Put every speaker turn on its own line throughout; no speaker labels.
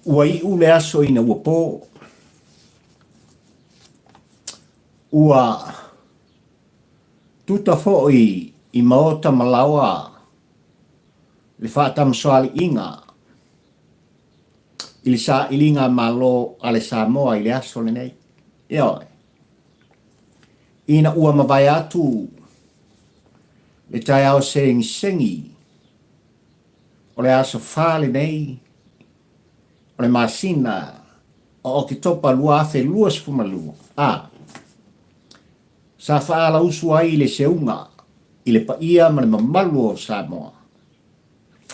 Ua iu le aso ina ua po, ua tuta foi i maota ma laoa le faatamasoaliiga i le sailiga malo a le Samoa i le aso lenei. Ioe. Ina ua mavae atu le taeao segisegi o le aso fa lenei o le masina o Oketopa 2022, a sa faalausu ai le seuga i le paia ma le mamalu o Samoa,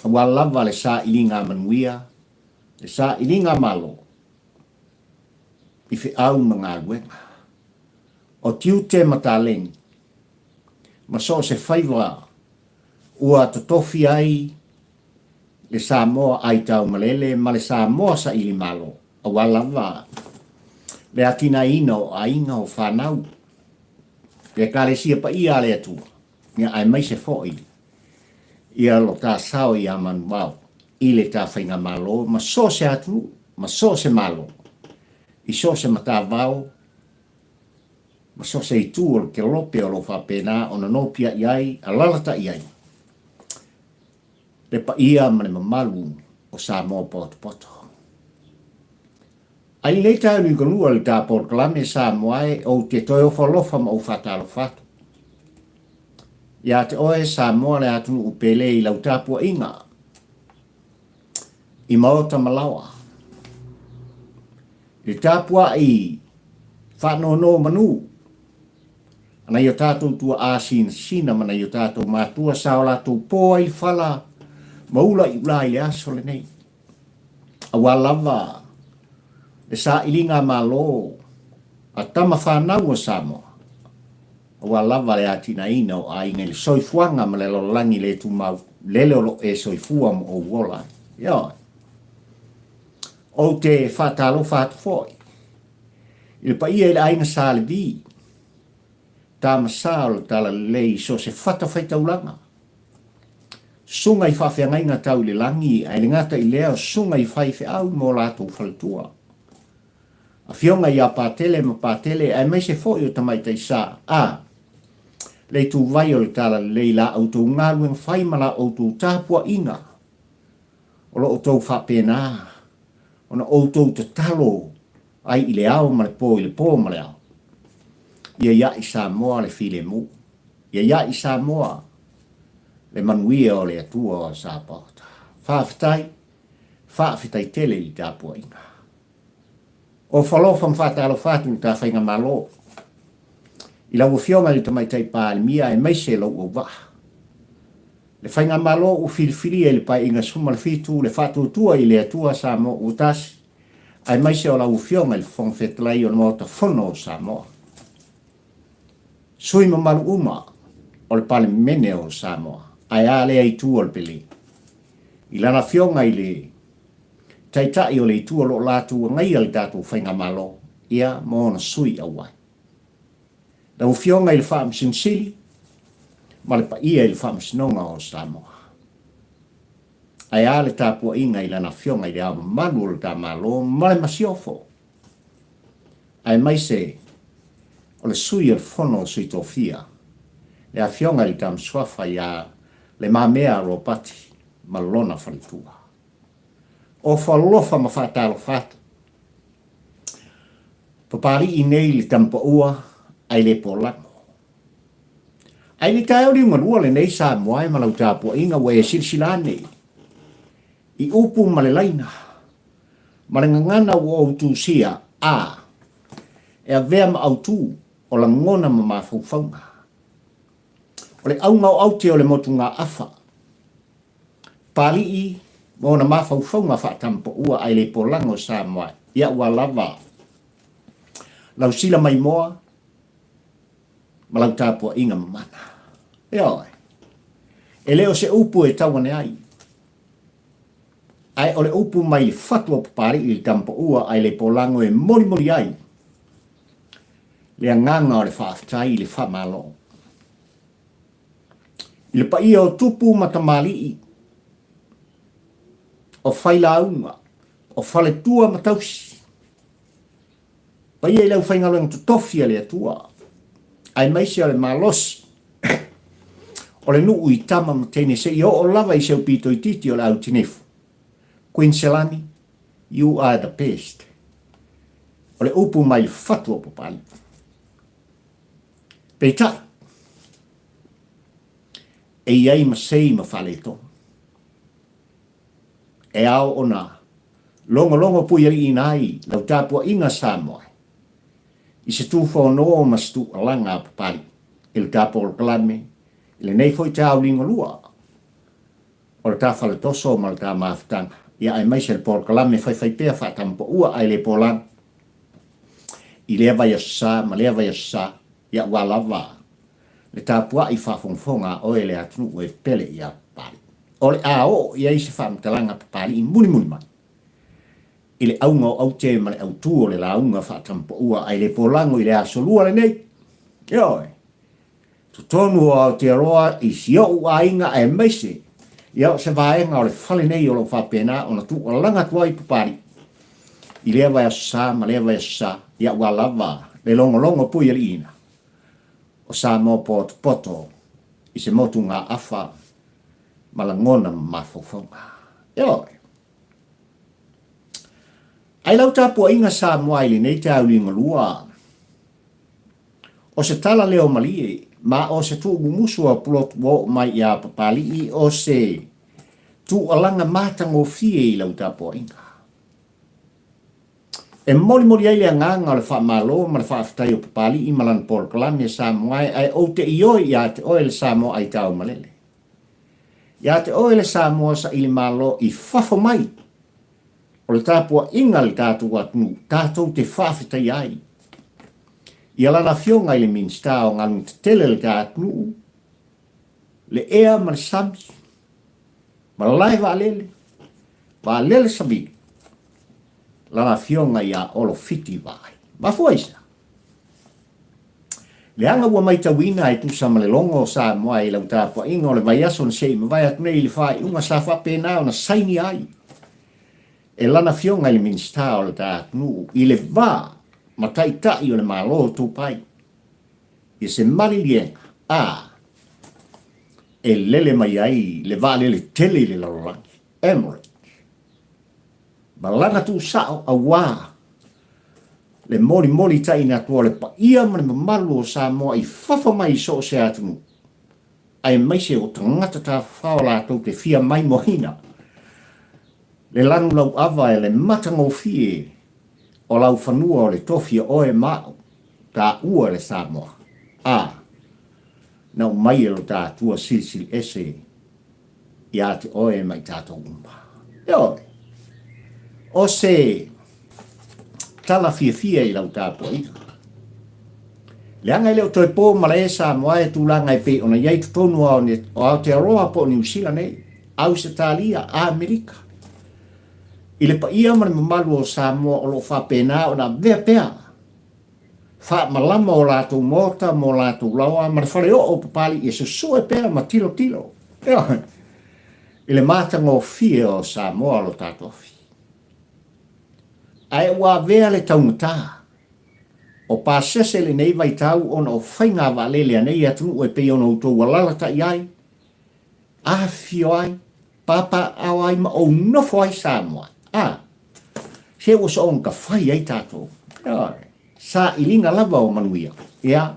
aua lava le sailiga manuia, le sailiga malo i feau ma galuega, o tiute ma taleni, ma so o se faiva ua totofi ai le Samoa aitaumalele ma le Samoa saili malo, aua lava le atinaeina o aiga, o fanau, le Ekalesia paia a le Atua, ia aemaise foi ia lo ta sao ia Manuvao i le ta faigamalo ma so o se atunuu ma so o se Malo i so o se matavao ma so o se itu o le kelope o lo o faapena ona nopiai ai, alalatai ai le paia ma le mamalu o Samoa potopoto. Ai lenei taeao liugalua i le ta polokalame Samoa e, ou te toe ofo alofa ma ou faatalofa atu ia te oe Samoa le atunuu pele i lau tapuaiga i maota ma laoa, i le tapuai faanonomanu a nai o tatou tuaa sinasina ma nai o tatou matua sa o latou po ai i fala ma ula i ula i le aso lenei, aua lava le sailiga malo a tama fanau a Samoa, aua lava le atinaeina o aiga i le soifuaga ma le lalolagi le tumau, lele o lo o e soifua ma ou ola ai. Ioe. Ou te faatalofa atu foi i le paia i le aiga Sa Levi, tama sa o le Talalelei i so o se fatafaitaulaga, susuga i faafeagaiga tau i le lagi, ae le gata i lea o susuga i faifeau ma o latou faletua, afioga ia Patele ma Patele aemaise foi o tamaitai sa, a le ituvai o le Talalelei i la outou galuega fai ma la outou tapuaiga o lo outou faapena ona outou tatalo ai i le ao ma le po i le po ma le ao. Ia iai Samoa le filemu. Ia iai Samoa le manuia o le Atua o Sapaota. Faafetai, faafetai tele i le tapuaiga. Ofo alofa ma faatalofa atu le ta Faigamalo i lau Afioga i le Tamaitai Palemia aemaise lou auvaa. Le Faigamalo ua filifilia i le Paeaiga 17 le faatuatua i le Atua Samoa ua tasi aemaise o lau Afioga i le Fofoga Fetalai o le Maota Fono o Samoa. Sui mamalu uma o le Palemene o Samoa, ae a lea itu o le pele i lana Afioga i le Taitai o le Itu o lo o latou agaia le tatou Faigamalo, ia, ma ona sui auai. Lau Afioga i le Faamasino Sili ma le paia i le Faamasinoga o Samoa. Ae a le tapuaiga i Lana Afioga i le Ao Mamalu o le ta Malo ma le Masiofo, aemaise o le Sui o le Fono o Sui Tofia, le Afioga i le Tama Suafa ia Le Mamea Ropati ma lona faletua. Ofo alofa ma faatalofa atu. Papalii nei le tamapaua ai le polago. Ai le taeao liugalua lenei Samoa e ma lau tapuaiga ua e silasila ane i upu ma le laina ma le gagana ua ou tusia a e avea ma autu o lagona ma mafaufauga. O le auga o aute o le motugaafa Papalii ma ona mafaufauga faatamapaua ae le polaga o Samoa ia ua lava lau sila maimoa ma lau tapuaiga mamana. Ioe. E le o se upu e tau ane ai, ae o le upu mai le fatu o Papalii i le tamapaua ae le polago e molimoli ai le agaga o le faafetai i le faamalo. I le paia o tupu ma tamalii, o failauga, O faletua ma tausi. Paia i le aufaigaluega totofi a le Atua, aemaise o le malosi o le nuu i tama ma teine seia oo lava i se upito itiiti o le au tinefu. Queen Selani, you are the best. O le upu mai le fatu o Papalii. Peitai, e i ai ma sei ma faaletonu. E ao ona logologo puialiiina ai lau tapuaiga Samoa i se tufono ma se tuualaga a Papalii i le ta polokalame i lenei foi taauligalua o le ta faletoso ma le ta mafutaga, ia aemaise le polokalame faifaipea faatamapaua ae le polaga i lea vaiaso sa ma lea vaiaso sa, ia aua lava le tapuai faafogafoga a oe le atunuu e pele ia Papalii. O le a oo i ai se faamatalaga Papalii mulimuli mai i le auga o aute ma le autū o le lauga faatamapaua ae le polago i le Aso Lua lenei. Ioe! Totonu o Aotearoa i si ou aiga aemaise ia o se vaega o le fale nei o lo o faapena ona tuualaga atu ai Papalii i lea vaiaso sa ma lea vaiaso sa, ia aua lava le logologo puialiiina o Samoa potopoto i se motugaafa ma lagona ma mafaufauga. Ioe. Ai lau tapuaiga Samoa i lenei taeauligalua, o se tala leo malie, ma o se tuumumusu a pulotu ua oo mai iā Papalii o se tuualaga matagofie i lau tapuaiga. E molimoli ai le agaga o le faamalo ma le faafetai o Papalii ma lana polokalame Samoa e ae ou te ioe ia te oe le Samoa aitao malele. Ia te oe le Samoa saili malo i fafo mai o le tapuaiga a le tatou atunuu tatou te faafetaia ai ia lana afioga i le Minisita o Galuega Tetele a le ta atunuu, le ea ma le sami, malae vaalele, vaalele savili, lana afioga ia Olo Fiti Vaai. Mafua i sea? Leaga ua maitauina e tusa ma le logo o Samoa i lau tapuaiga o le vaiaso na se i mavae atu nei i le faaiuga sa faapena ona sainia ai e lana afioga i le Minisita o le ta atunuu i le va ma Taitai o le Malo o Tupai i se maliliega a e lele mai ai le vaalele tele i le lalolagi, Emirates, ma lana tuusao auā le molimoli taina atu o le paia ma le mamalu o Samoa i fafo mai i so o se atunuu, aemaise o tagata tafafao latou te fia maimoaina le lanu lauava e le matagofie o laufanua o le tofi o oe ma au, taua le Samoa, a na aumai e lo ta Atua Silisili Ese ia te oe ma i tatou uma. Ioe, o se tala fiafia i lau tapuaiga. Leaga e le o toe po malae Samoa e tulaga e pei ona i ai totonu o Aotearoa po o Niu Sila nei, Ausetalia, Amerika. I le paia ma le mamalu o Samoa o lo o faapena ona avea pea faamalama o latou maota ma o latou laoa ma le faleoo o Papalii e susue pea ma tilotilo i le matagofie o Samoa lo tatou afi. Ae ua avea le taugata o pasese lenei vaitau ona o faiga vaalele a nei atunuu e pei ona outou alalatai ai, afifio ai, papaaao ai ma ou nofo ai Samoa. A, se ua soona tafai ai tatou. Ioe, sailiga lava o manuia. Ia,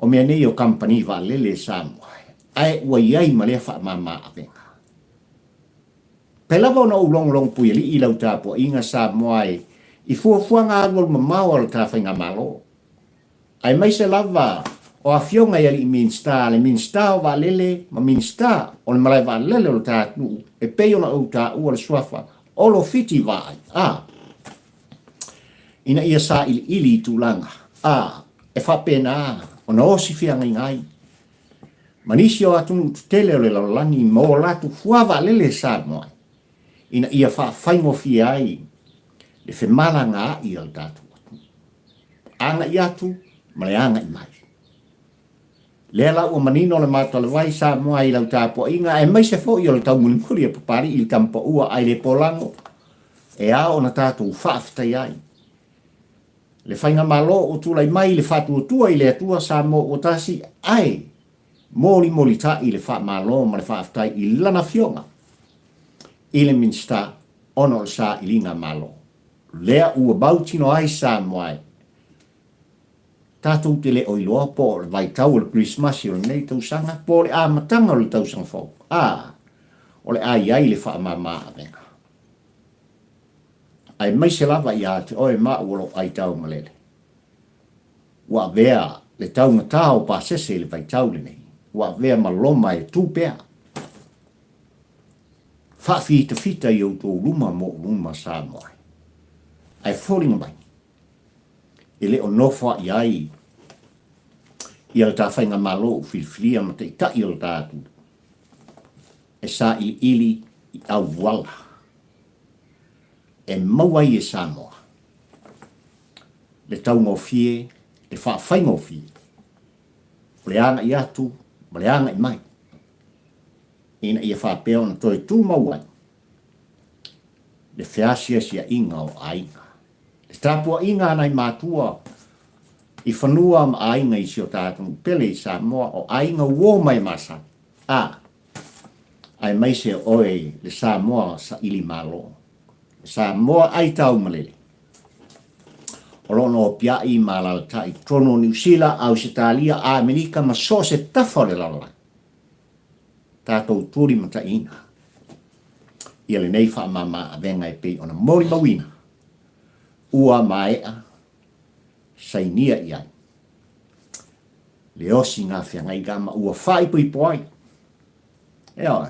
o mea nei o kamupani vaalele e Samoa, ae ua i ai ma lea faamama avega. Pei lava ona ou logologo puialii i lau tapuaiga Samoa e i fuafuaga alualu mamao a lo ta faigamalo. Aemaise lava o afioga i alii Minisita, le Minisita o Vaalele ma Minisita o le Malae Vaalele o le ta atunuu e pei ona ou taua le suafa Olo Fiti Vaai, a, ina ia sailiili i tulaga, a, e faapena ona osi feagaiga ai ma nisi o atunuu tetele o le lalolagi ma o latou fua vaalele e Samoa ai, ina ia faafaigofie ai le femalagaai a le tatou atunuu. Agai atu ma le agai mai. Lea la ua manino le matalawai Samoa i lau tapuaiga aemaise foi o le taumulimuli a Papalii i le tamapaua ai le polago. E ao ona tatou faafetai ai le Faigamalo ua tulai mai i le faatuatua i le Atua Samoa ua tasi ae molimolitai le faamalo ma le faafetai i lana Afioga i le Minisita ona o le sailiga malo lea ua mautinoa ai Samoa e tatou te le o iloa po o le vaitau o le Kerisimasi o lenei tausaga po o le amataga o le tausaga fou, a, o le a i ai le faamama avega. Aemaise lava ia te oe ma au o lou aitau malele. Ua avea le taugata o pasese i le vaitau lenei, ua avea ma loma e tu pea. Faafitafita i outou luma ma ou luma Samoa e. Ae foliga mai, e le o nofoa'i ai ia le ta faigamalo u filifilia ma taitai o le ta atunuu e sailiili i auala e maua ai e Samoa le taugofie, le faafaigofie o le agai atu ma le agai mai ina ia faapea ona toe tumau ai le feasiasiaiga o aiga. Le tapuaiga a nai matua i fanua ma aiga i si o ta atunuu pele i Samoa, o aiga uo mai masani, a, aemaise o oe le Samoa saili malo, le Samoa aitau malele, o lo o nopiai ma alalatai i totonu o Niu Sila, Ausetalia, Amerika ma so o se tafa o le lalolagi. Tatou tulimataiina ia lenei faamama avega e pei ona molimauina ua maea sainia i ai le osiga feagaiga ma ua faaipoipo ai. Ioe,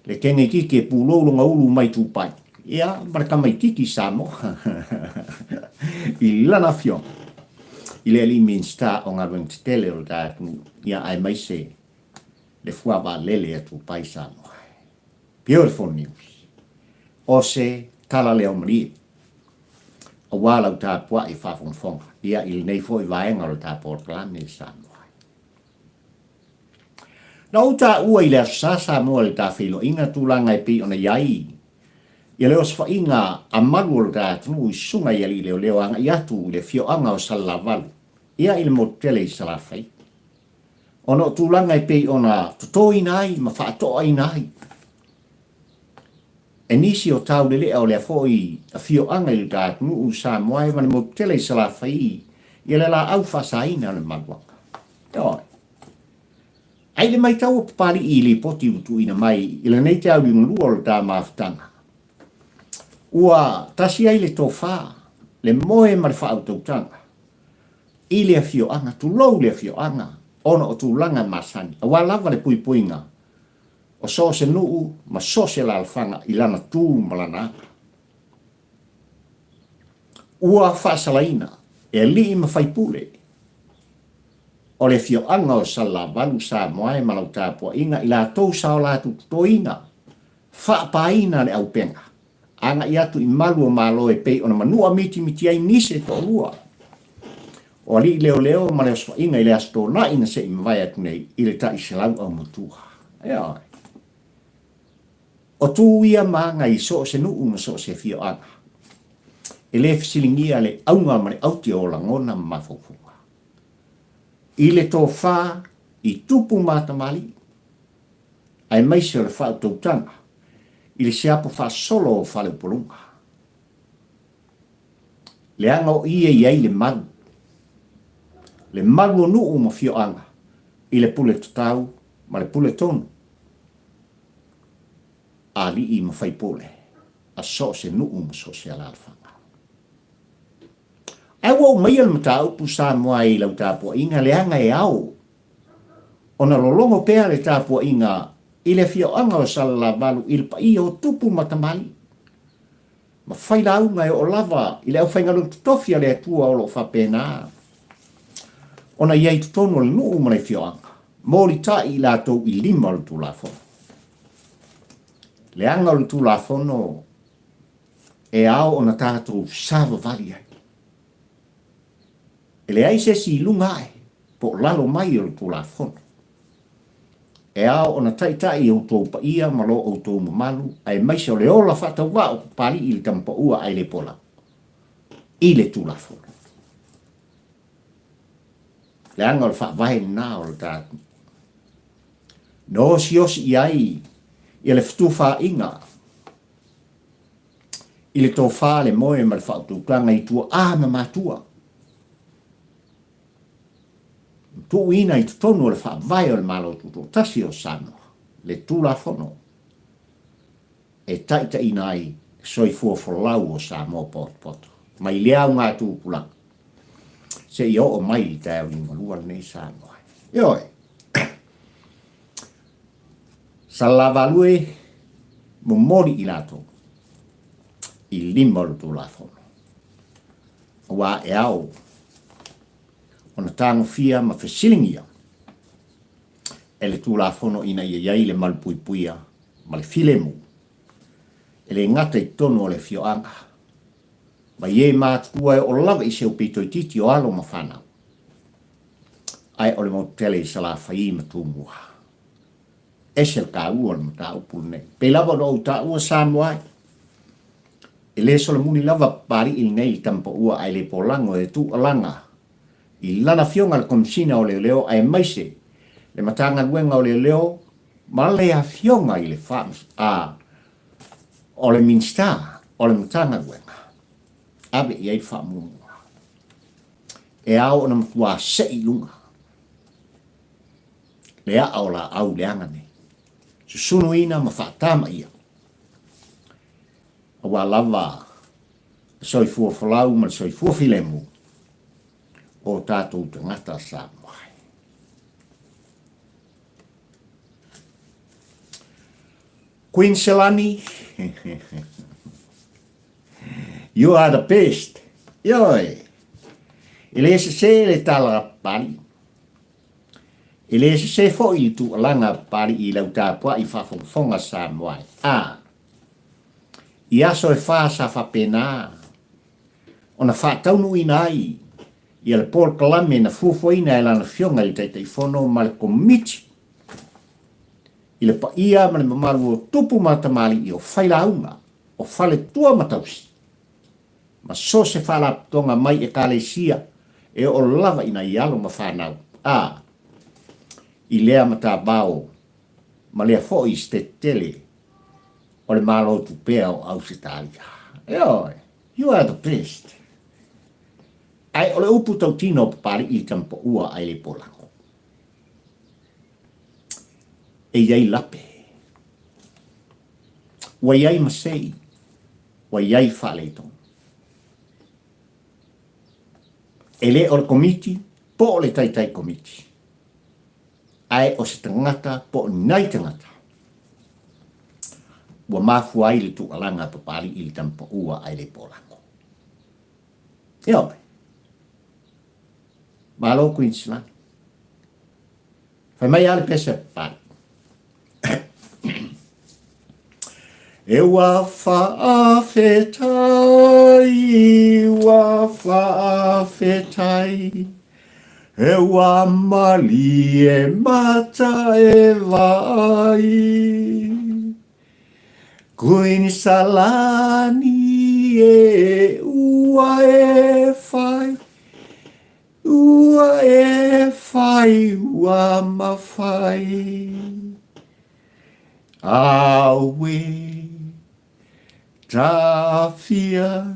le teneititi e pulou lona ulu mai Tupai, ia, ma le tamaititi Samoa i lana afioga i le alii Minisita o Galuega Tetele o le ta atunuu, ia, aemaise le fuavaalele a Tupai Samoa. Beautiful news. O se tala leo malie aua lau tapuai faafogafoga ia i lenei foi vaega o le ta polokalame i Samoa. Na ou taua i le Aso Sa Samoa i le ta feiloaiga tulaga e pei ona i ai ia le osofaiga a malu o le ta atunuu i susuga i alii leoleo agai atu i le afioaga o Salelavalu ia i le motu tele i Salafai ona o tulaga e pei ona totoina ai ma faatoaina ai e nisi o taulelea o lea foi afioaga i le ta atunuu i Samoa e ma le motu tele i Salafai ia le laau faasaina o le maluaga. Ioe. Ai le maitau o Papalii i lipoti ua tuuina mai i lenei te auliugalua o le ta mafutaga, ua tasi ai le tofa, le moe ma le faautautaga i le afioaga, tulou le afioaga, ona o tulaga masani, aua lava le puipuiga o so o se nuu ma so o se alaalafaga i lana tu ma lana aga. Ua faasalaina e alii ma faipule o le afioaga o Salelavalu, Samoae ma lau tapuaiga i latou sa o latou totoina, faapaina le auupega, agai atu i malu o Malo e pei ona manua mitimiti ai nisi e toalua o alii leoleo ma le osofaiga i le Aso Toonai na se i mavae atu nei i le tai 100 aumatua. Ioe. O tu ia ma aga i so o se nuu ma so o se afioaga. E le fesiligia le auga ma le aute o lagona ma mafaufauga. I le tofa i tupu ma tamalii, aemaise o le faautautaga i le siapo faasolo o Faleupoluga. Leaga o i e i ai le malu, le malu o nuu ma afioaga i le pule tatau ma le pule tonu a alii ma faipule a so o se nuu ma so o se alaalafaga. Ae ua ou maia le mataupu Samoa i lau tapuaiga leaga e ao ona lologo pea le tapuaiga i le afioaga o Salalavalu i le paia o tupu ma tamalii ma failauga e oo lava i le aufaigaluega totofi a le Atua o lo o faapena ona i ai i totonu o le nuu ma le afioaga, molitai i latou i lima o le Tulafono. Leaga o le Tulafono e ao ona tatou savavali ai. E leai se isi i luga ae po o lalo mai o le Tulafono. E ao ona taitai i outou paia ma lo outou mamalu, aemaise o le ola faatauvaa o Papalii i le Tamapaua ae le polau i le Tulafono. Leaga o le faavae lena o le tatou. Na osiosi i ai ia le fetufaaiga i le tofa, le moe ma le faautautaga i tuaa ma matua. Tuuina i totonu o le Faavae o le Malo Tutoatasi o Samoa le Tulafono e taitaiina ai le soifua folau o Samoa potopoto mai lea augatupulaga seia oo mai i le taeao liugalua lenei Samoa. Ioe. Salalavalue momoli i latou i lima o le Tulafono aua e ao ona tagofia ma fesiligia e le Tulafono ina ia i ai le malupuipuia ma le filemu, e le gata i totonu o le afioaga, ma i e matutua e oo lava i se upito itiiti o alo ma fanau, ae o le motu tele i Salafai ma Tumua. Ese le taua o le mataupu lenei. Pei lava ona ou taua Samoa ai, e le solomuli lava Papalii lenei i Tamapaua ae le polago e tuualaga i lana afioga le Komesina o Leoleo aemaise le Matagaluega o Leoleo ma le afioga i le a o le Minisita o le Matagaluega ave i ai le faamuamua. E ao ona matua sei i luga le aa o laau leaga nei, susunuina ma faatamaia, aua lava le soifua folau ma le soifua filemu o tatou tagata Samoa. Queen Selani, you are the best. Ioe, e le sese le tala pali. E le sese foi le tuualaga a Papalii i lau tapuai faafogafoga Samoa e. A. I aso e fa sa faapena ona faataunuuina ai ia le polokalame na fuafuaina e lana Afioga i le Taitaifono ma le Komiti i le paia ma le mamalu o tupu ma tamalii o failauga, o faletua ma tausi, ma so se faalapotopotoga mai Ekalesia e oo lava i nai alo ma fanau, a, i lea matavao ma lea foi sitete tele o le Malo tupea o Ausetalia. Ioe, you are the best. Ae o le upu tautino o Papalii i Tamapaua ae le polago. E i ai lape. Ua i ai masei. Ua i ai faaletonu. E le o le komiti po o le taitai komiti, ae o se tagata po o ni nai tagata ua mafua ai le tuualaga a Papalii i le tamapaua ae le polago. Ioe. Malo Queensland. Fai mai lava le pese a Papalii. E ua faafetai, ua faafetai, e ua malie mata e vaai. Kuini Salani e ua e fai, Ua e whai ua mawhai. Aue, tawhia,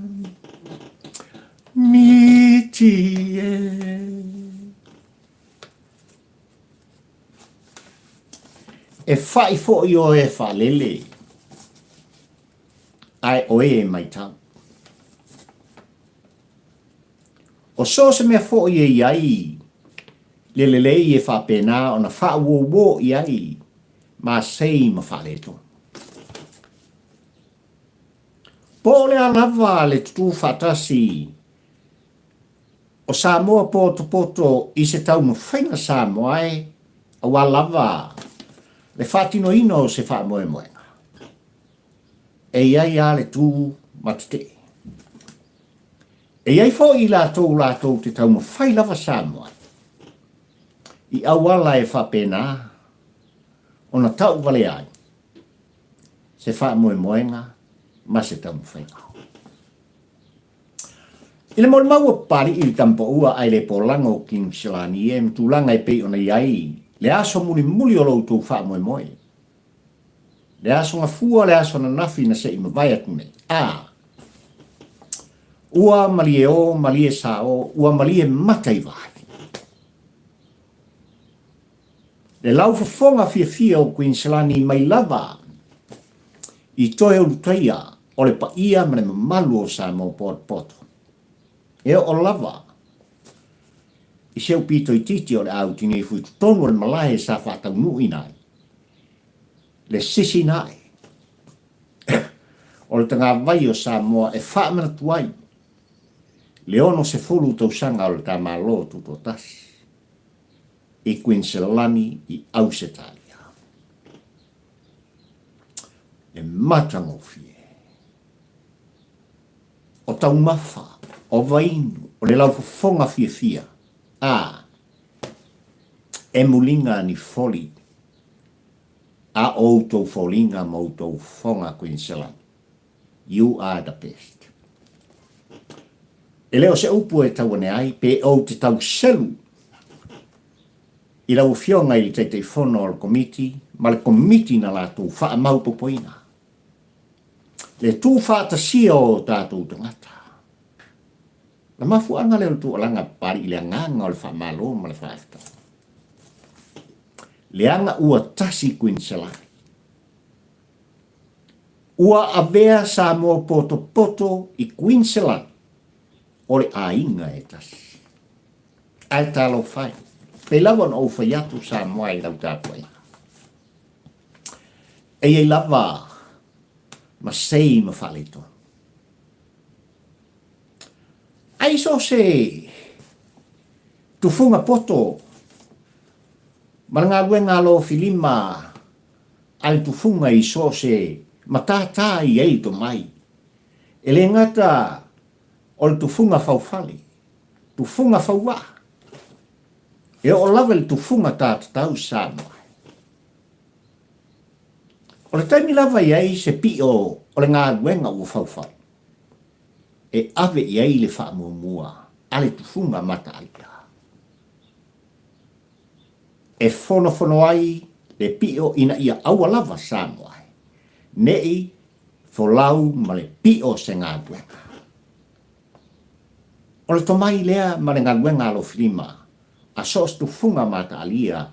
miti e. E whai foi oe e whalele, ae oe e maitau. O so o se mea foi e i ai le lelei e faapena ona faauouo i ai masei ma faaletonu. Po o le a lava le tutū faatasi o Samoa potopoto i se taumafaiga Samoa e aua lava le faatinoina o se faamoemoega, e i ai lava le tū ma tetee. E i ai foi i latou latou te taumafai lava Samoa i auala e faapena. ona tauvalea ai se faamoemoega ma se taumafaiga. I le molimau ua papali'i le tamapaua ae le polaga o King Selani e ma tulaga e pei ona i ai le aso mulimuli o lo outou faamoemoe, le aso gafua le aso ananafi na se i mavae atu nei. A! Ua malie o, malie sa o, ua malie mata i vai. Le laufofoga fiafia o Queenslani mai lava i toe ulutaia o le paia ma le mamalu o Samoa potopoto. E oo lava i si ou pito itiiti o le a utineifu i totonu o le malae sa faataunuuina ai le sisina ae o le tagavai o Samoa e faamanatu ai le 60 tausaga o le ta Malo Tutoatasi i Kuiniselani i Ausetalia. E matagofie. O taumafa, o vainu, o le laufofoga fiafia, a e muliga ni foli a outou foliga ma outou fofoga Kuiniselani. You are the best. E le o se upu e tauane ai pe ou te tau selu i lau Afioga i le Taitaifono o le Komiti ma le Komiti na latou faamaupopoina le tuufaatasia o tatou tagata. Na mafuaaga lea o le tuualaga a Papalii i le agaga o le faamalo ma le faafetai. Leaga ua tasi Kuiniselani. Ua avea Samoa potopoto i Queensland o le aiga e tasi. Ae talofa e, pei lava ona ou fai atu Samoa i lau tapuaiga. E i ai lava ma sei ma faaletonu. Ai so se tufuga poto ma le galuega a Lofilima a le tufuga i so o se matātā i ai tomai. E le gata o le tufuga faufale, tufuga fauvaa, e oo lava i le tufuga tātatau Samoa. O le taimi lava i ai se piʻo o le galuega ua faufau, e ave i ai le faamuamua a le tufuga mataalia. E fonofono ai le piʻo ina ia aua lava Samoa ai, neʻi folau ma le piʻo se galuega. O le tomai lea ma le galuega alofilima a so o se tufuga mataalia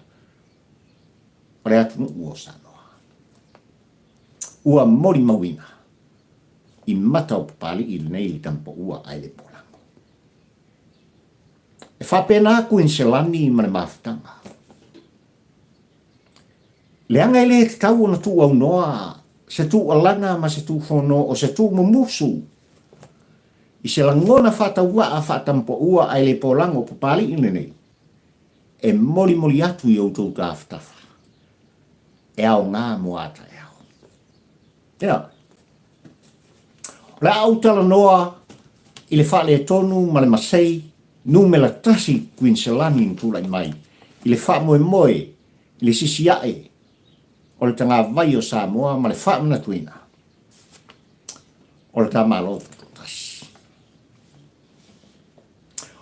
o le atunuu o Samoa. Ua molimauina i mata o Papali'i lenei le tamapaua ae le polago. E faapena atu i Selani ma le mafutaga. Leaga e le tatau ona tuuaunoa se tuualaga ma se tuufono o se tuumumusu i se lagona faatauaa faatampoua ae le polago Papali'i lenei e molimoli atu i outou tafatafa e aoga mo a taeao. Ea. O le a ou talanoa i le faaletonu ma le masei numera tasi Kuiniselani na tulai mai i le faamoemoe i le sisiae o le tagavai o Samoa ma le faamanatuina o le ta Malo Tutoatasi.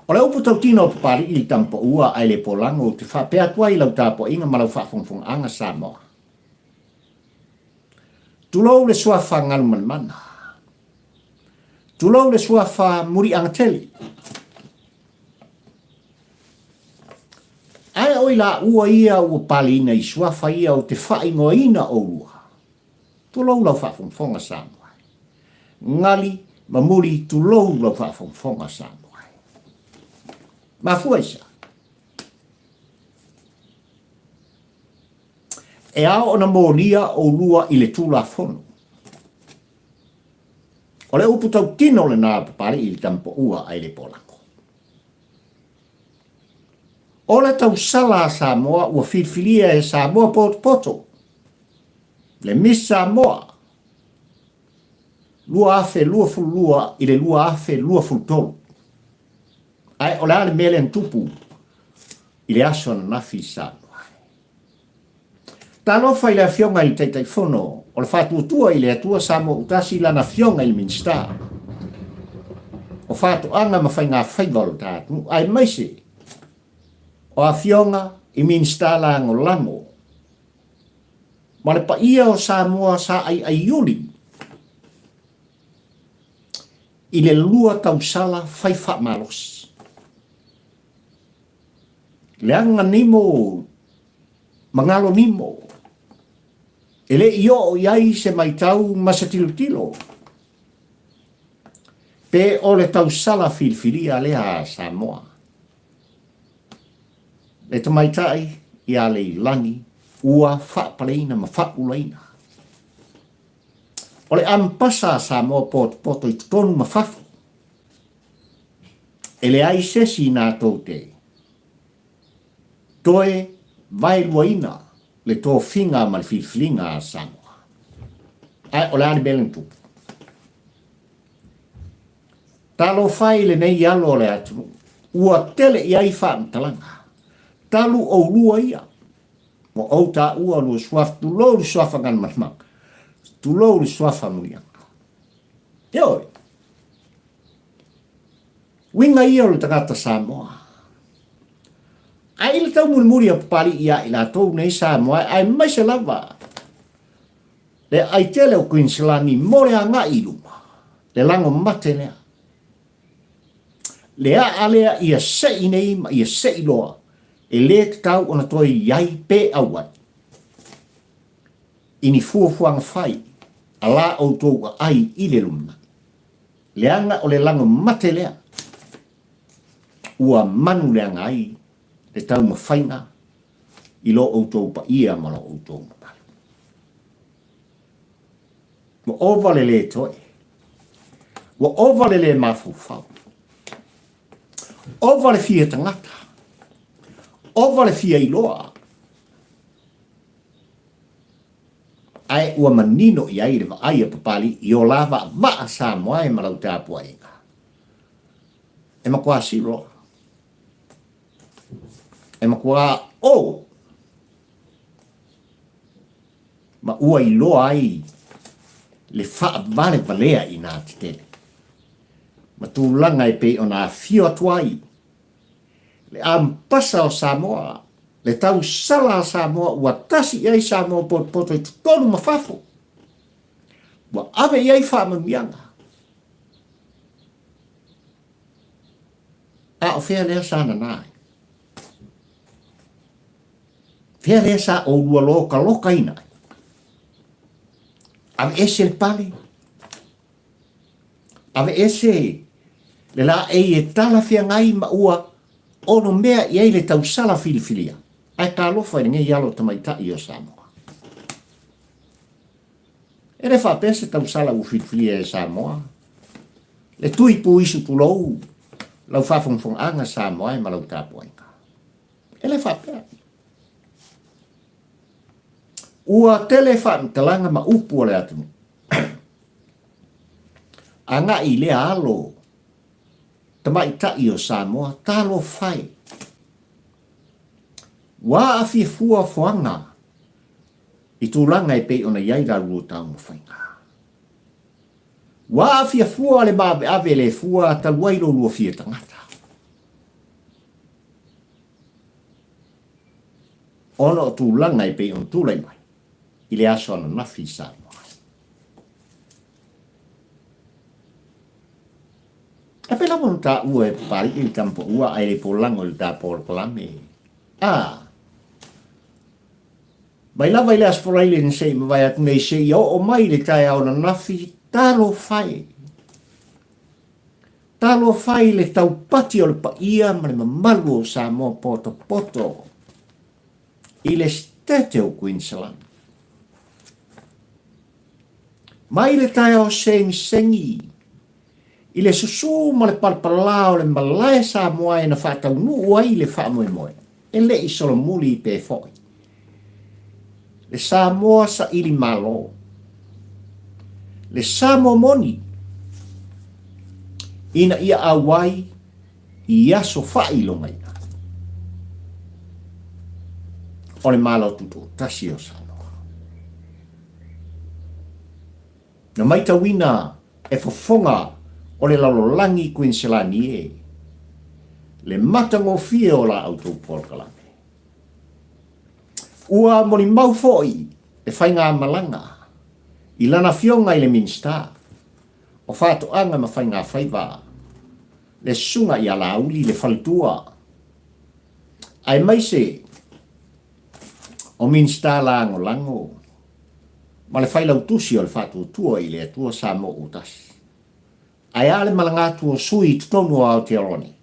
O le upu tautino o Papali'i i le Tamapaua ae le polago ou te faapea atu ai i lau tapuaiga ma lau faafogafogaaga Samoa. Tulou le suafa Galumalemana. Tulou le suafa Muliagatele. Ae o i laua ia ua paleina i suafa ia ou te faaigoaina oulua. Tulou lau faafogafoga Samoa e. Gali ma Muli tulou lau faafogafoga Samoa e. Mafua i se a? E ao ona molia oulua i le Tulafono. O le upu tautino lena a Papali'i i le tamapaua a Ilepoalako. O le tausala a Samoa ua filifilia e Samoa potopoto, le Miss Samoa 2022 i le 2023. Ae o le a le mea lea na tupu i le aso ananafi i Samoa? Talofa i le Afioga i le Taitaifono o le Faatuatua i le Atua Samoa Utasi lana Afioga i le Minisita o Faatoaga ma Faigafaiva o le ta atunuu aemaise o Afioga i Minisita Lagolago ma le paia o Samoa sa aiaiuli i le lua tausala fai faamalosi. Leaga nimo ma galo nimo, e le i oo i ai se matau ma se tilotilo, pe o le tausala filifilia lea a Samoa. Le tamaitai ia Leilani ua faapaleina ma faaulaina. O le ampasa a Samoa potopoto i totonu ma fafo, e leai se isi natou te toe vaeluaina le tofiga ma le filifiliga a Samoa. Ae o le a le mea lea na tupu? Talofa e i lenei alo o le atunuu, ua tele i ai faamatalaga. Talu oulua ia, ua ou taua lua suafa, tulou le suafa Galumalemana, tulou le suafa Muliaga. Ioe. Uiga ia o le tagata Samoa. Ae i le taumulimuli a Papalii ia i latou nei Samoa aemaise lava le aai tele o Kuiniselani mo le agai i luma, le lago mate lea. Le aa lea ia sei nei ma ia sei loa, e le tatau ona toe i ai pe auai i ni fuafuaga fai a la outou aai i le lumanai. Leaga o le lago mate lea ua manu leaga ai le taumafaiga i lo outou paia ma lo outou mamalu. Ua ova le lē toe. Ua ova le lē mafaufau. Ova le fia tagata. Ova le fia iloa. Ae ua manino i ai le vaai a Papalii i o la vaavaa Samoa e ma lau tapuaiga. E matua silo. E matua o ma ua iloa ai le faavalevalea i nā tetele ma tulaga e pei ona afio atu ai le ampasa o Samoa, le tausala a Samoa ua tasi i ai Samoa potopoto i totonu ma fafo, ua ave i ai faamanuiaga. A o fea lea sa nana ai? Fea lea sa oulua lokalokaina ai? Aveese le pale, aveese le laei e talafeagai ma ua onomea i ai le tausala filifilia, ae talofa i lenei alo tamaitai o Samoa. E le faapea se tausala ua filifilia e Samoa, le tui puisu tulou lau faafogafogaaga Samoa e ma lau tapuaiga. E le faapea. Ua tele faamatalaga ma upu a le atunuu. Agai i lea alo tamaitai o Samoa, talofa e! Ua aafia fua foaga i tulaga e pei ona i ai la lua taumafaiga. Ua aafia fua le maaveave le fua talu ai lo lua fia tagata. Ona o tulaga e pei ona tulai mai i le aso ananafi i Samoa. E pei lava ona taua e Papalii le tama paua ae le polago i le ta polokalame. A! Mai lava i le Aso Faraile na se i mavae atu nei seia oo mai i le taeao ananafi, talofa e! Talofa i le taupati o le paia ma le mamalu o Samoa potopoto i le State o Queensland. Mai le taeao segisegii le susū ma le palapalā o le malae Samoa e na faataunuu ai le faamoemoe, e le i solomuli pe foi. Le Samoa saili malo. Le Samoa moni ina ia auai i aso faailogaina o le Malo Tutoatasi o Samoa. Na maitauina e fofoga o le lalolagi Kuiniselani e, le matagofie o la outou polokalame. Ua molimau foi le faigamalaga i lana afioga i le Minisita o Faatoaga ma Faigafaiva, le Susuga ia Laauli le Faletua, aemaise o Minisita Lagolago ma le Failautusi o le Faatuatua i le Atua Samoa ua Tasi. Ae a le malaga atu o sui i totonu o Aotearoa nei?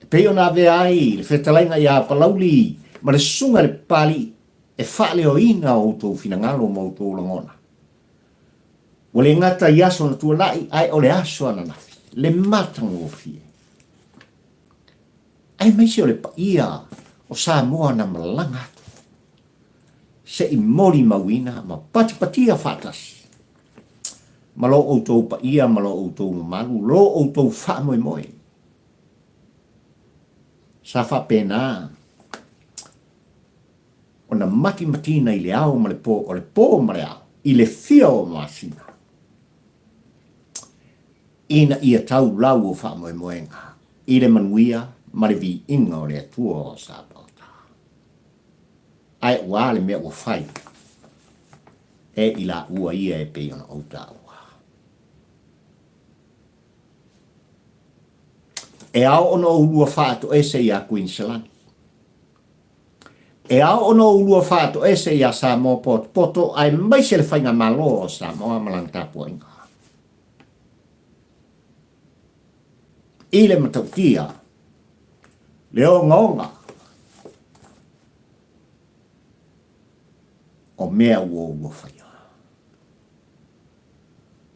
E pei ona avea ai le fetalaiga ia Palauli ma le Susuga i le Papalii e faaleoina outou finagalo ma outou lagona. Ua le gata i aso na tuanai ae o le aso ananafi, le matagofie. Aemaise o le paia o Samoa na malaga atu se i molimauina ma patipatia faatasi ma lo outou paia ma lo outou mamalu, lo outou faamoemoe. Sa faapena ona matimatina i le ao ma le po, o le po ma le ao, i le fia o masina, ina ia tau lau o faamoemoega i le manuia ma le viiga o le Atua o Sapaota. Ae ua a le mea ua fai e i laua ia e pei ona ou taua? E ao ona oulua faatoese iā Kuiniselani. E ao ona oulua faatoese iā Samoa potopoto aemaise le faigamalo o Samoa ma lana tapuaiga. I le matautia, le ogaoga o mea ua oulua faia.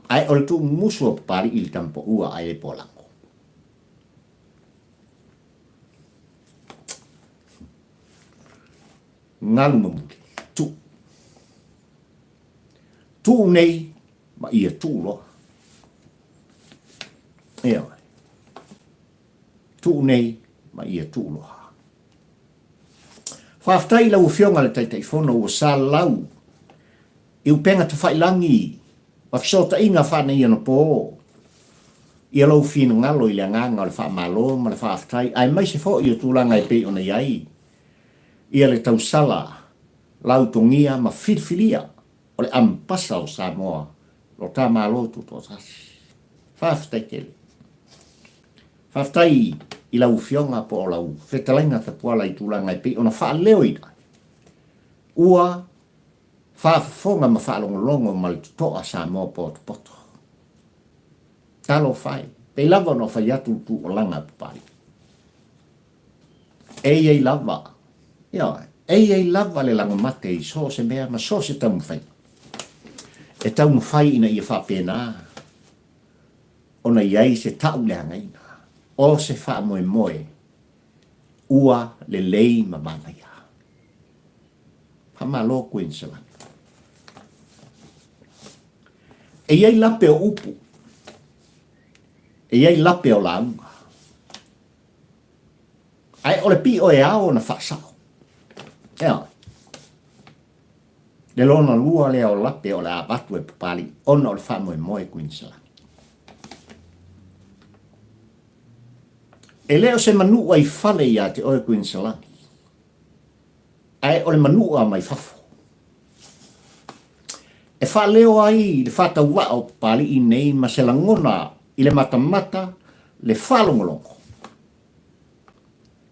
Ae o le tuumumusu o Papali'i i le tamapaua a Iepolango. Galu ma muli, tuu. Tuu nei ma ia tuu loa. Ioe. Tuu nei ma ia tuu loa. Faafetai i lau Afioga i le Taitaifono ua salalau i upega tafailangi ma fesootaiga faaneionapo ia lou finagalo i le agaga o le faamalo ma le faafetai aemaise foi o tulaga e pei ona i ai ia le tausala lautogia ma filifilia o le Ambasa o Samoa lo ta Malo Tutoatasi. Faafetai tele. Faafetai i lau Afioga po o lau Fetalaiga Tapuala i tulaga e pei ona faaleoina ai. Ua faafofoga ma faalogologo ma le totoa Samoa potopoto. Talofa e, pei lava ona fai atu le tuualaga a Papalii. E i ai lava, ioe, e i ai lava le lagomate i so o se mea ma so o se taumafaiga. E taumafai ina ia faapena ona i ai se tauleagaina o se faamoemoe ua lelei ma manaia. Faamalo Queensland. E i ai lape o upu, e i ai lape o lauga. Ae o le pio e ao ona faasao. Ea, le lona lua lea o lape o le a avatu e Papalii ona o le faamoemoe Queensland. E le o se manua i fale ia te oe Queensland, ae o le manua mai fafo. E faaleo ai le faatauvaa o Papalii nei ma se lagona i le matamata le faalogologo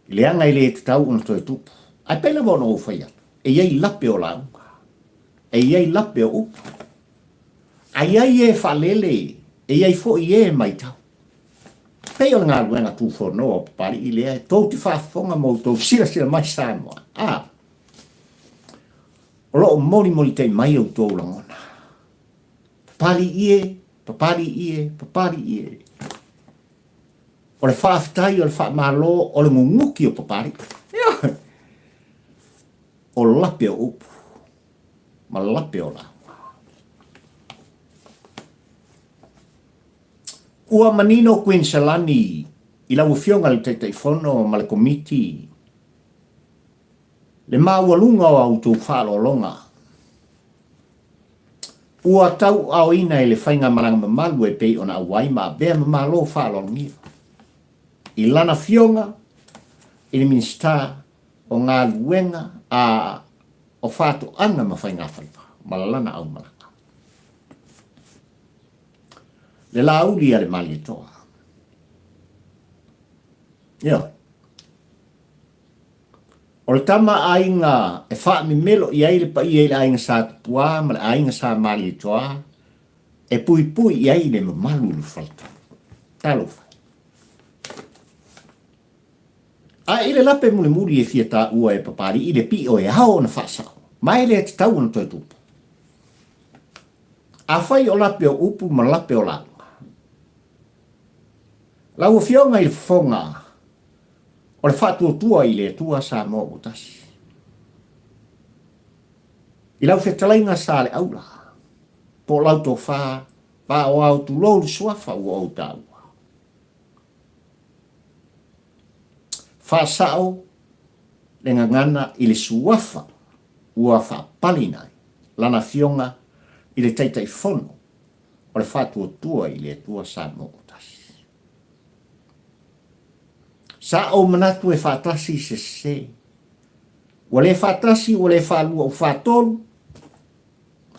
i leaga e le tatau ona toe tupu. Ae pei lava ona ou fai atu, e i ai lape o lauga, e i ai lape o upu, a i ai e faalele, e i ai foi e matau. Pei o le galuega tufonoa o Papalii lea e tou te faafofoga ma outou silasila mai Samoa. A, o lo o molimolitai mai outou lagona. Papalii e, Papalii e, Papalii e. O le faafetai, o le faamalo, o le guguki o Papalii. O lape o upu ma lape o lauga. Ua manino Kuiniselani i lau Afioga i le Taitaifono ma le Komiti le maualuga o a outou faaaloaloga. Ua tauaaoina e le faigamalaga mamalu e pei ona auai ma avea ma Malo faaaloalogia i lana afioga i le Minisita o Galuega a o Faatoaga ma Faigafaiva ma lana aumalaga. Le Laauli a le Malietoa. Ioe. O le tama aiga e faamemelo i ai le paia i le aiga Sa Tupuā ma le aiga Sa Malietoa e puipui i ai le mamalu i le faletolu. Talofa e. A i le lape mulimuli e fia taua e Papalii le pio e ao ona faasao, ma e le tatau ona toe tupu. Afai o lape o upu ma lape o lauga, lau Afioga i le Fofoga O le faatuatua i le Atua Samoa ua tasi. I lau fetalaiga Saleaula, po o lau tofa Vaaoao tulou le suafa ua ou taua. Faasao le gagana i le suafa ua faapalina ai lana afioga i le Taitaifono o le Faatuatua i le Atua Samoa ua tasi. Sa ou manatu e faatasi i se sese. Ua le faatasi, ua le faalua, ua faatolu,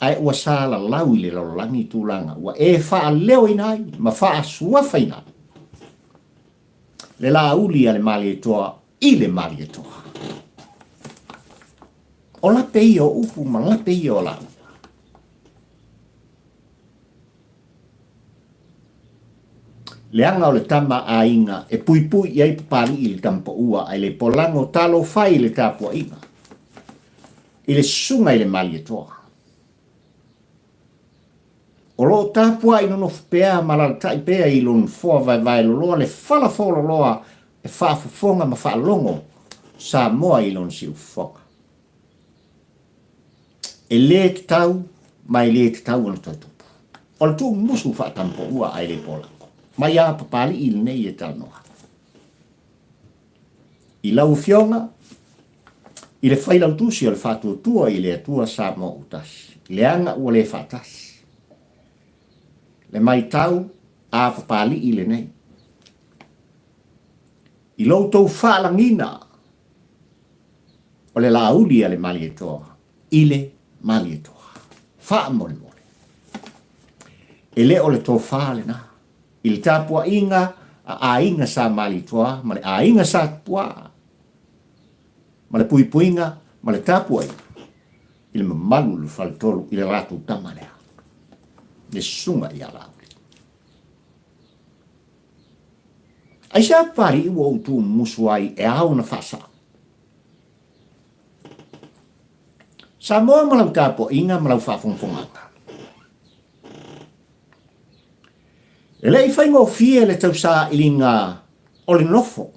ae ua salalau i le lalolagi tulaga ua e faaleoina ai ma faasuafaina ai le lāuli a le Malietoa i le Malietoa. O lape ia o upu ma lape ia o lauga. Leaga o le tama aiga e puipui i ai Papalii i le tamapaua ae le polago talofa i le tapuaiga i le susuga i le Malietoa. O lo o tapuai nonofo pea ma alalatai pea i lona nofoa vaevae loloa le fala fololoa e faafofoga ma faalogo Samoa i lona siufofoga. E le tatau ma e le tatau ona toe tupu. O le tuumusu faatampoua ae le polako. Mai a Papalii lenei e talanoa. I lau Afioga, i le Failautusi o le Faatuatua i le Atua Samoa ua tasi, leaga ua le faatasi. Le maitau a Papalii lenei. I lo outou faalagiga O le lāuli a le Malietoa i le Malietoa. Faamolemole. E le o le tofa lena. I le tapuaiga a aiga sa Malietoa ma le aiga sa Tupua ma le puipuiga ma le tapuaiga i le mamalu o le faletolu i le latou tama lea, le susuga ia Laauli. Aisea Papalii ua ou tuumusu ai e ao ona faasao? Samoa ma lau tapuaiga ma lau faafogafogaga. E le i faigofie le tausailiga o le nofo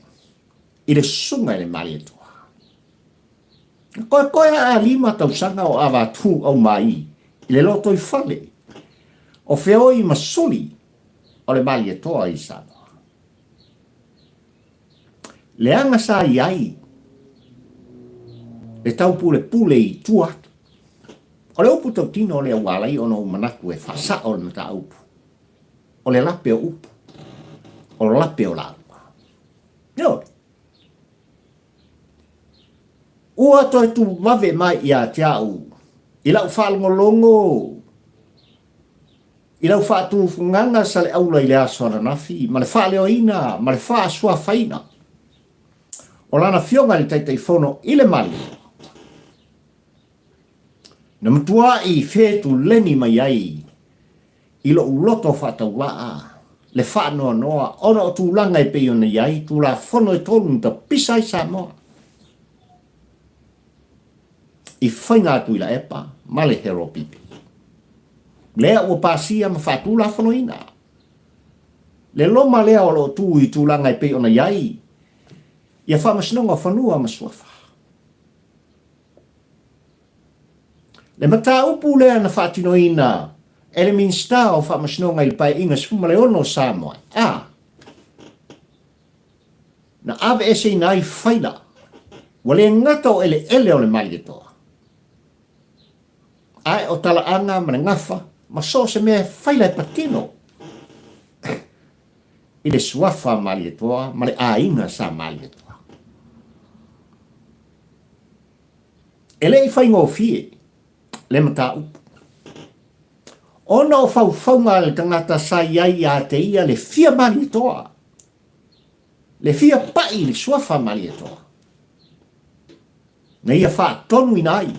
i le susuga i le Malietoa. Na koekoe a alima tausaga o Avatu Aumai i le lotoifale o feoi ma suli o le Malietoa i Samoa. Leaga sa i ai le taupulepule i tua atu. O le upu tautino lea ua ala ai ona ou manatu e faasao le mataupu, o le lape o upu, o lape o lauga. Ioe. Ua toe tuvave mai ia te au i lau faalogologo I lau faatufugaga Saleaula i le aso ananafi ma le faaleoina ma le faasuafaina o lana Afioga i le Taitaifono i le Malietoa, na matuai fetuleni mai ai i lou loto faataulaa le faanoanoa ona o tulaga e pei ona i ai Tulafono e tolu na tapisa ai Samoa i faiga a Tuilaepa ma le Heropipi. Lea ua pasia ma faatulafonoina le loma lea o lo o tu i tulaga e pei ona i ai ia Faamasinoga o Fanua ma Suafa. Le mataupu lea na faatinoina e le Minisita o Faamasinoga i le Paeaiga 16 o Samoa, a na aveeseina ai faila ua le gata o eleele o le Malietoa, ae o talaaga ma le gafa ma so o se mea e faila e patino i le suafa a Malietoa ma le aiga sa Malietoa. E le i faigofie le mataupu. Ona o faufauga a le tagata sa i ai ia te ia le fia Malietoa, le fia pai i le suafa Malietoa, na ia faatonuina ai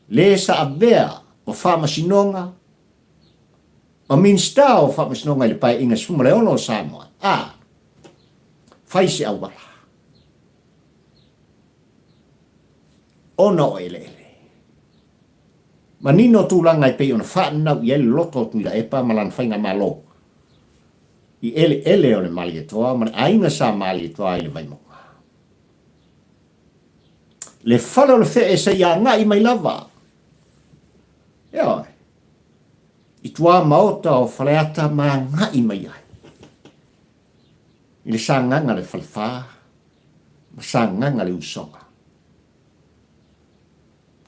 le sa avea ma faamasinoga ma Minisita o Faamasinoga i le Paeaiga 16 o Samoa, a fai se auala ona o eleele. Manino tulaga e pei ona faanau i ai le loto o Tuilaepa ma lana faigamalo i eleele o le Malietoa ma le aiga sa Malietoa i le Vaimauga. Le fale o le fee seia agai mai lava, ioe, i tuamaota o Faleata ma agai mai ai i le sagaga le falefa ma sagaga le usoga.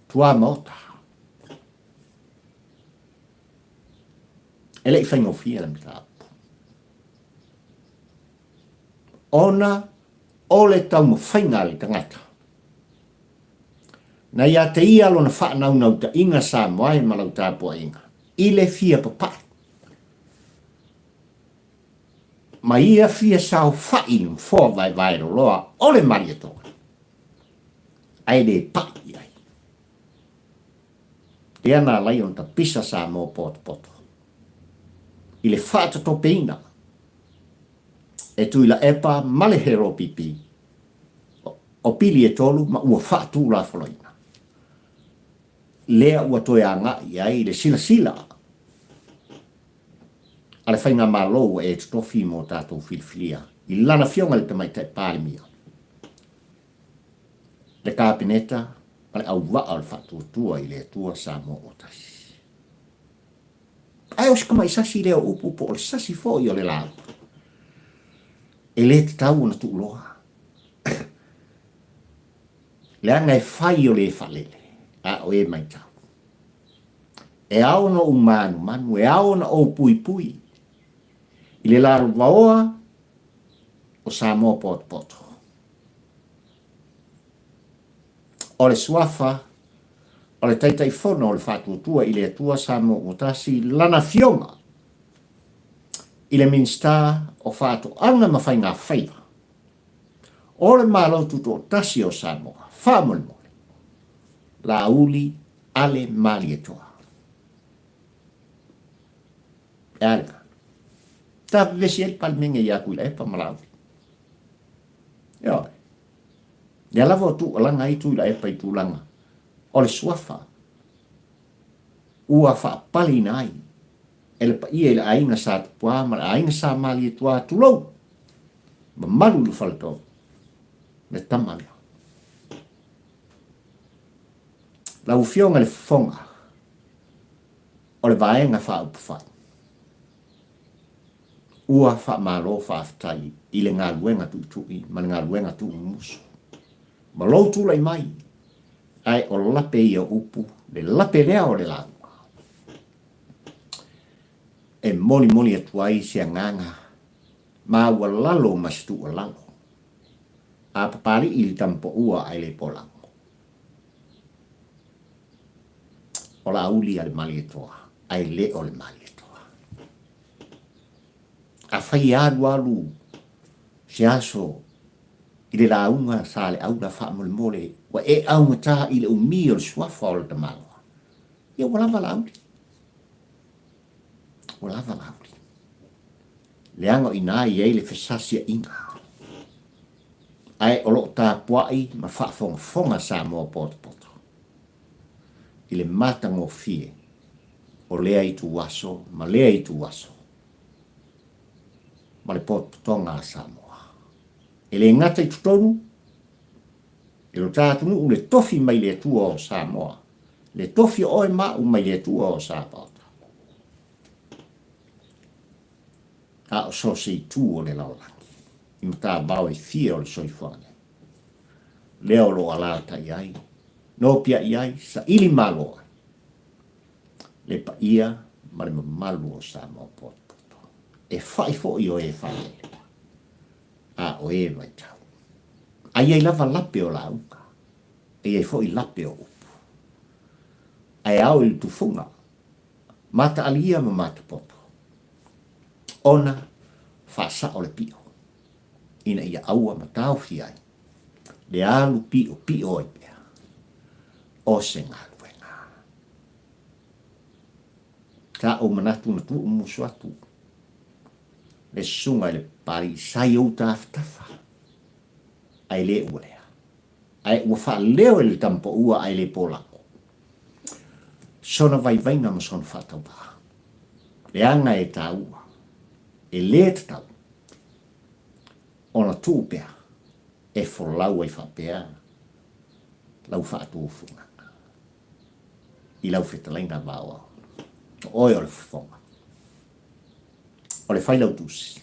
Tuamaota. E le i faigofie le mataupu. Ona o le taumafaiga a le tagata. Na ia te ia lona faanaunautaiga Samoa e ma lau tapuaiga i le fia papai. Ma ia fia saofai i le nofoa vaevae loloa o le Malietoa, ae le pai i ai. Lea na alai ona tapisa Samoa potopoto i le faatotopeina e Tuilaepa ma le Heropipi o pili e tolu ma ua faatulafonoina. Lea ua toe agai i ai le silasila a le Faigamalo ua e totofi mo tatou filifilia i lana Afioga i le Tamaitai Palemia, le Kapeneta ma le auvaa o le Faatuatua i le Atua Samoa ua Tasi. Ae o si tamai sasi lea o upu po o le sasi foi o le lauga, e le tatau ona tuuloa, leaga e fai o le faalele, a o e maitau. E ao ona ou manumanu, e ao ona ou puipui i le lalovaoa o Samoa potopoto. O le suafa o le Taitaifono o le Faatuatua i le Atua Samoa ua Tasi lana Afioga i le Minisita o Faatoaga ma Faiga Faiva o le Malo Tutoatasi o Samoa, faamolemole, Laauli Ale Malietoa. E a lena? Ta vevesi ai le Palemene ia Tuilaepa ma Laauli. Ioe. Lea lava o tuualaga ai Tuilaepa i tulaga o le suafa ua faapaleina ai e le paia i le aiga Sa Tupuā ma le aiga Sa Malietoa, tulou, mamalu i le faletolu, le tama lea. Lau Afioga i le Fofoga o le Vaega Faaupufai, Ua faamalo faafetai i le galuega tuitui ma le galuega tuumumusu ma lou tulai mai, ae o lape ia upu, le lape lea o le lauga e molimoli atu ai se agaga maualalo ma se tuualalo a Papalii i le tamapaua ae le polago. O Laauli a le Malietoa ae le o le Malietoa. Afai e alualu se aso i le lauga sa le aula faamolemole ua e augata i le umi o le suafa o le tamaloa, ia ua lava Laauli. Ua lava Laauli. Leaga o i ina e i ai le fesasiaiga. Ae o lo o tapuai ma faafogafoga Samoa potopoto i le matagofie o lea ituaso ma lea ituaso ma le potopotoga a Samoa. E le gata i totonu i lo ta atunuu le tofi mai le Atua o Samoa, le tofi o oe ma au mai le Atua o Sapaota, a o so o se itu o le lalolagi i matavao e fia o le soifuaga nei. Lea o lo o alaalatai ai, nopiai ai, saili malo ai. Le paia ma le mamalu o Samoa potopoto. E whai foi o e whalele. A o e vaitau. A iai lava lape o lauga. E iai foi lape o upu. Ae ao i le tufuga, mataalia ma matapoto, ona faasao le pio, ina ia aua ma taofi ai le alu piopio ai pea o se galuega. Sa ou manatu na tuumusu atu le susuga i le Papalii sa i ou tafatafa, ae le ua lea. Ae ua faaleo e le tamapaua ae le polago sona vaivaiga ma sona faatauvaa. Leaga e taua, e le tatau ona tuu pea e folau ai faapea lau faatufugaga i lau fetalaiga vaoao. O oe o le fofoga, o le failautusi.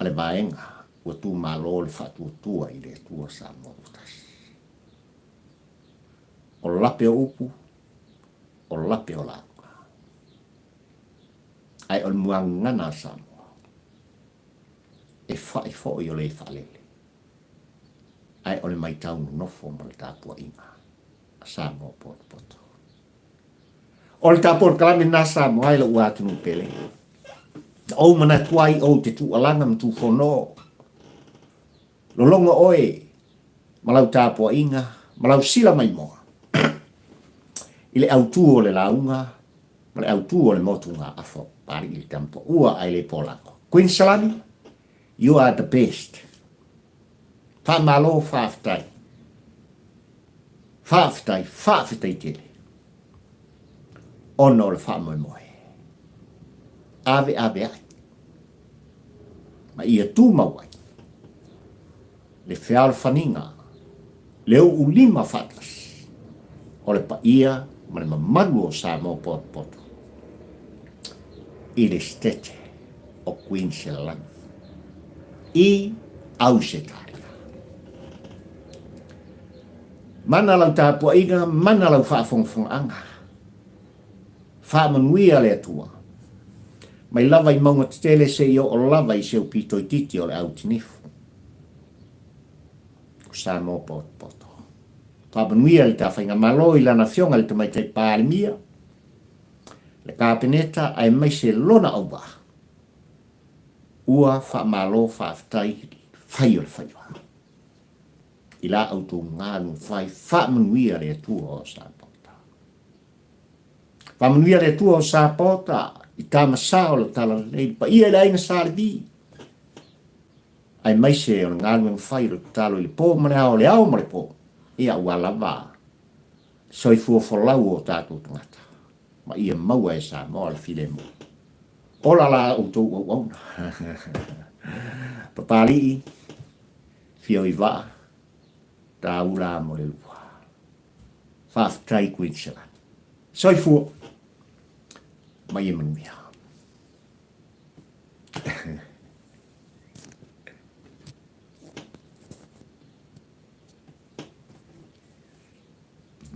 a le vaega ua tumalo le faatuatua i le Atua Samoa ua tasi. O lape o upu, o lape o lauga. Ae o le muagagana a Samoa, e fai foi o le faalele, ae o le maitau nonofo ma le tapuaiga a Samoa potopoto. O le tapolokalame lena Samoa e lou atunuu pele. Na ou manatu ai ou te tuualaga ma tufono. Lologo oe ma lau tapuaiga ma lau sila maimoa i le autu o le lauga ma le autu o le motugaafa o Papalii le Tamapaua ae le polago. Queen Salami, you are the best. Faamalo faafetai. Faafetai, faafetai tele ona o le faamoemoe. Aveaveai ma ia tumau ai le fealofaniga, le uulima faatasi o le paia ma le mamalu o Samoa potopoto i le Setete o Queensland i Ausetalia. Mana lau tapuaiga, mana lau faafogafogaaga. Faamanuia le Atua. Mai lava i mauga tetele seia oo lava i seu pito itiiti o le au tinifu. O Samoa potopoto. Faamanuia le ta Faigamalo i lana Afioga i le Tamaitai Palemia, le Kapeneta aemaise lona auvaa. Ua faamalo faafetai fai o le faiva. I la outou galuega fai, faamanuia le Atua o Sapota. Faamanuia le Atua o Sapota i tama sa o le Talalelei, le paia i le aiga Sa Levi, aemaise o le galuega fai o le tatalo i le po ma le ao, le ao ma le po, ia aua lava soifua folau o tatou tagata, ma ia maua e Samoa le filemu. Ola la outou auauna. Papalii, Fio i vaa, taula mo le lua. Faafetai Queen Shalani. Soifua ma ia manuia.